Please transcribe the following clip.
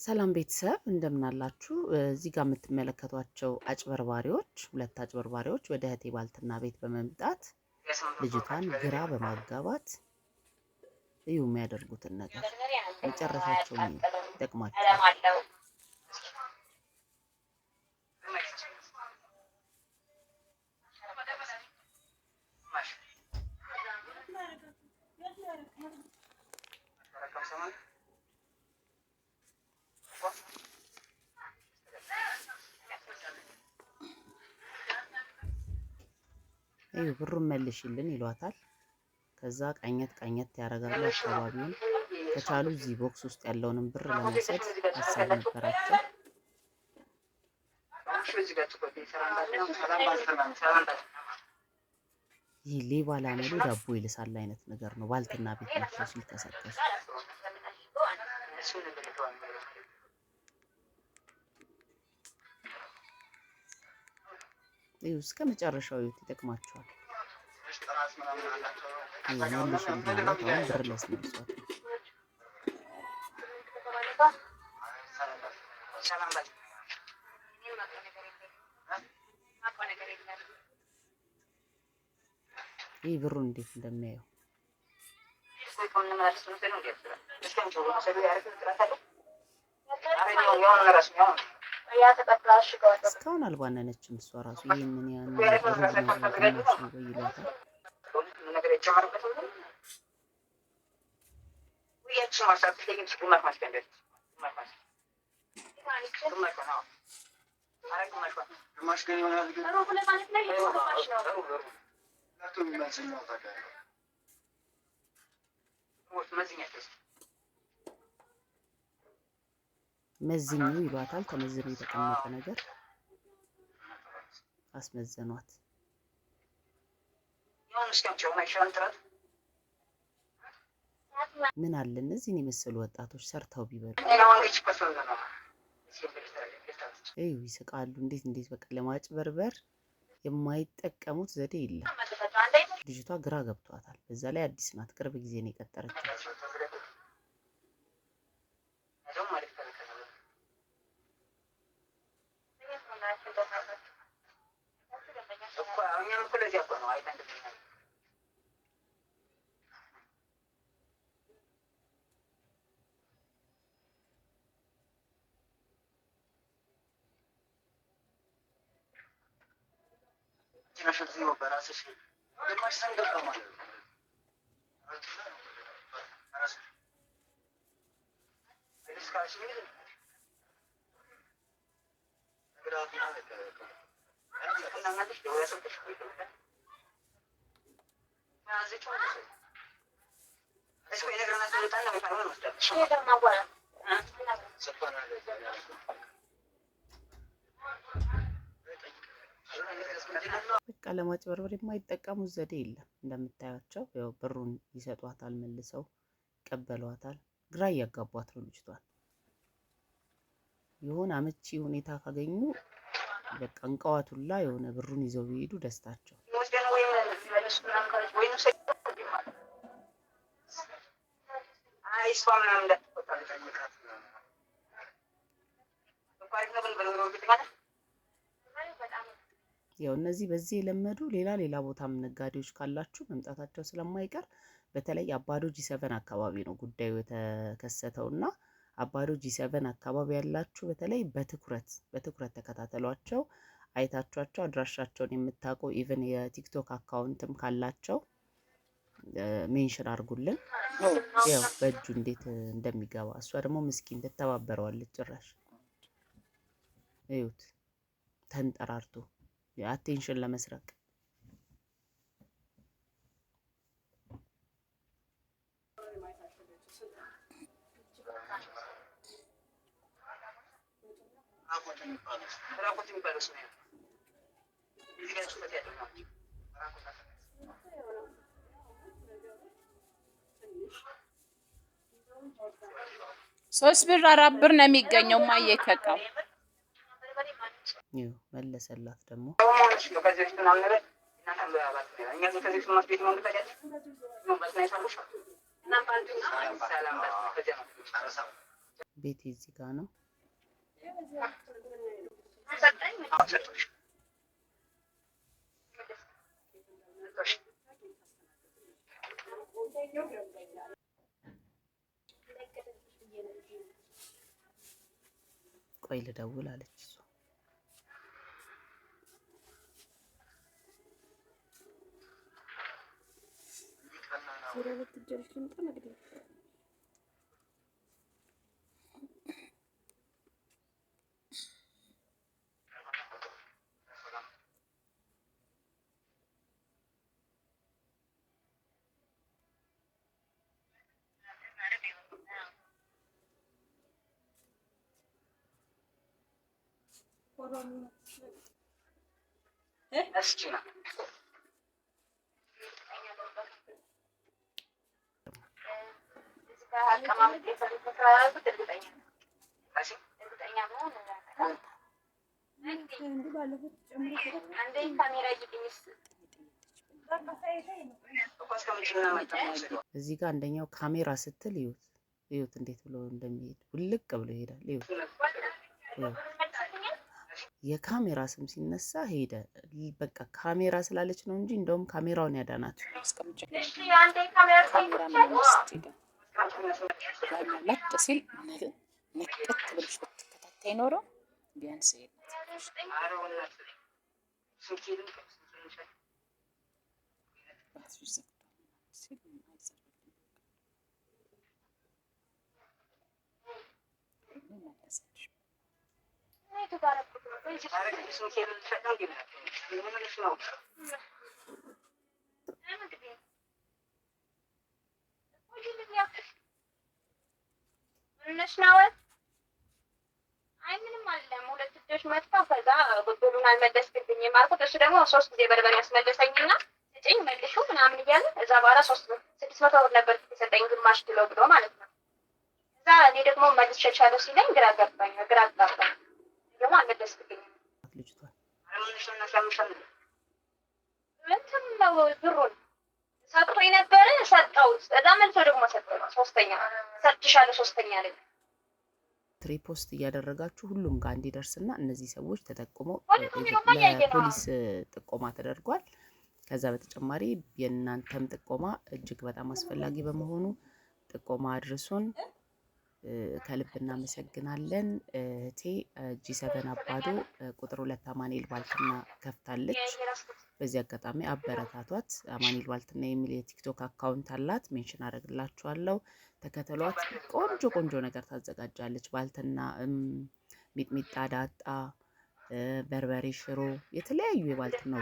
ሰላም ቤተሰብ እንደምናላችሁ። እዚህ ጋር የምትመለከቷቸው አጭበርባሪዎች፣ ሁለት አጭበርባሪዎች ወደ እህቴ ባልትና ቤት በመምጣት ልጅቷን ግራ በማጋባት እዩ የሚያደርጉትን ነገር መጨረሻቸውን ይጠቅማቸዋል። እዩ ብሩን መልሽልን ይሏታል። ከዛ ቃኘት ቃኘት ያደርጋሉ አካባቢውን። ከቻሉ እዚህ box ውስጥ ያለውንም ብር ለመውሰድ ሀሳብ ነበራቸው። ይህ ሌባ ላመሉ ዳቦ ይልሳል አይነት ነገር ነው። ባልትና ቤት መጥተው ሲልከሰከሱ እዩ እስከ መጨረሻው እዩት፣ ይጠቅማችኋል። መልሽልኝ ማለት አሁን ብር ሊያስመልሷት ነው። ይህ ብሩን እንዴት እንደሚያየው እስካሁን አልባነነችም። እሷ ራሱ ይህንን ያን ሩብ ነው ግማሽ ነው ወይ ይሏታል። መዝኙ ይሏታል። ተመዝኖ የተቀመጠ ነገር አስመዘኗት። ምን አለ እነዚህን የመሰሉ ወጣቶች ሰርተው ቢበሉ። እዩ ይስቃሉ። እንዴት እንዴት በቃ ለማጭበርበር የማይጠቀሙት ዘዴ የለም። ልጅቷ ግራ ገብቷታል። በዛ ላይ አዲስ ናት፣ ቅርብ ጊዜ ነው የቀጠረቻቸው። በቃ ለማጭበርበር የማይጠቀሙት ዘዴ የለም። እንደምታያቸው ያው ብሩን ይሰጧታል፣ መልሰው ይቀበሏታል። ግራ እያጋቧት ነው ልጅቷን። የሆነ አመቺ ሁኔታ ካገኙ በቃ እንቀዋቱላ የሆነ ብሩን ይዘው ቢሄዱ ደስታቸው። ያው እነዚህ በዚህ የለመዱ ሌላ ሌላ ቦታም ነጋዴዎች ካላችሁ መምጣታቸው ስለማይቀር በተለይ አባዶ G7 አካባቢ ነው ጉዳዩ የተከሰተው እና አባዶ G7 አካባቢ ያላችሁ በተለይ በትኩረት በትኩረት ተከታተሏቸው። አይታችኋቸው አድራሻቸውን የምታውቁ even የቲክቶክ account ም ካላቸው mention አድርጉልን። ያው በእጁ እንዴት እንደሚገባ እሷ ደግሞ ምስኪን ትተባበረዋለች። ጭራሽ እዩት ተንጠራርቶ attention ለመስረቅ 3 ብር 4 ብር ነው የሚገኘው። ማየ ከእቃው ይኸው መለሰላት ደግሞ ቤቴ እዚህ ጋር ነው። ቆይ ልደውል አለች እሷ። እዚህ ጋር አንደኛው ካሜራ ስትል እዩት፣ እዩት እንዴት ብሎ እንደሚሄድ ውልቅ ብሎ ይሄዳል። እዩት፣ የካሜራ ስም ሲነሳ ሄደ። በቃ ካሜራ ስላለች ነው እንጂ እንደውም ካሜራውን ያዳናት። ለጥ ሲል ንቅት ብለሽ ብትከታተይ ኖሮ ቢያንስ አይ ምንም አይደለም። ሁለት ልጆች መጥተው ከዛ ብሩን አልመለስክልኝም አልኩት። እሱ ደግሞ 3 ጊዜ በርበሬ ያስመለሰኝና ስጭኝ መልሹ ምናምን እያለ እዛ በኋላ 600 ብር ነበር የሰጠኝ ግማሽ ኪሎ ብሎ ማለት ነው። እዛ እኔ ደግሞ መልሼልሻለሁ ሲለኝ ግራ ገባኝ፣ ግራ አጋባኝ። ደግሞ አልመለስክልኝም እንትን ነው ብሩን ሰጥቶኝ ነበረ፣ ሰጠሁት። እዛ መልሶ ደግሞ ሰጠኝ። ሶስተኛ ሰጥቼሻለሁ፣ ሶስተኛ ላይ repost እያደረጋችሁ ሁሉም ጋር እንዲደርስና እነዚህ ሰዎች ተጠቁመው ለፖሊስ ጥቆማ ተደርጓል። ከዛ በተጨማሪ የእናንተም ጥቆማ እጅግ በጣም አስፈላጊ በመሆኑ ጥቆማ አድርሱን። ከልብ እናመሰግናለን። እህቴ G7 አባዶ ቁጥር 2 አማኑኤል ባልትና ከፍታለች። በዚህ አጋጣሚ አበረታቷት። አማኑኤል ባልትና የሚል የቲክቶክ account አላት። mention አደርግላችኋለሁ። ተከተሏት። ቆንጆ ቆንጆ ነገር ታዘጋጃለች። ባልትና፣ ሚጥሚጣ፣ ዳጣ፣ በርበሬ፣ ሽሮ፣ የተለያዩ የባልትና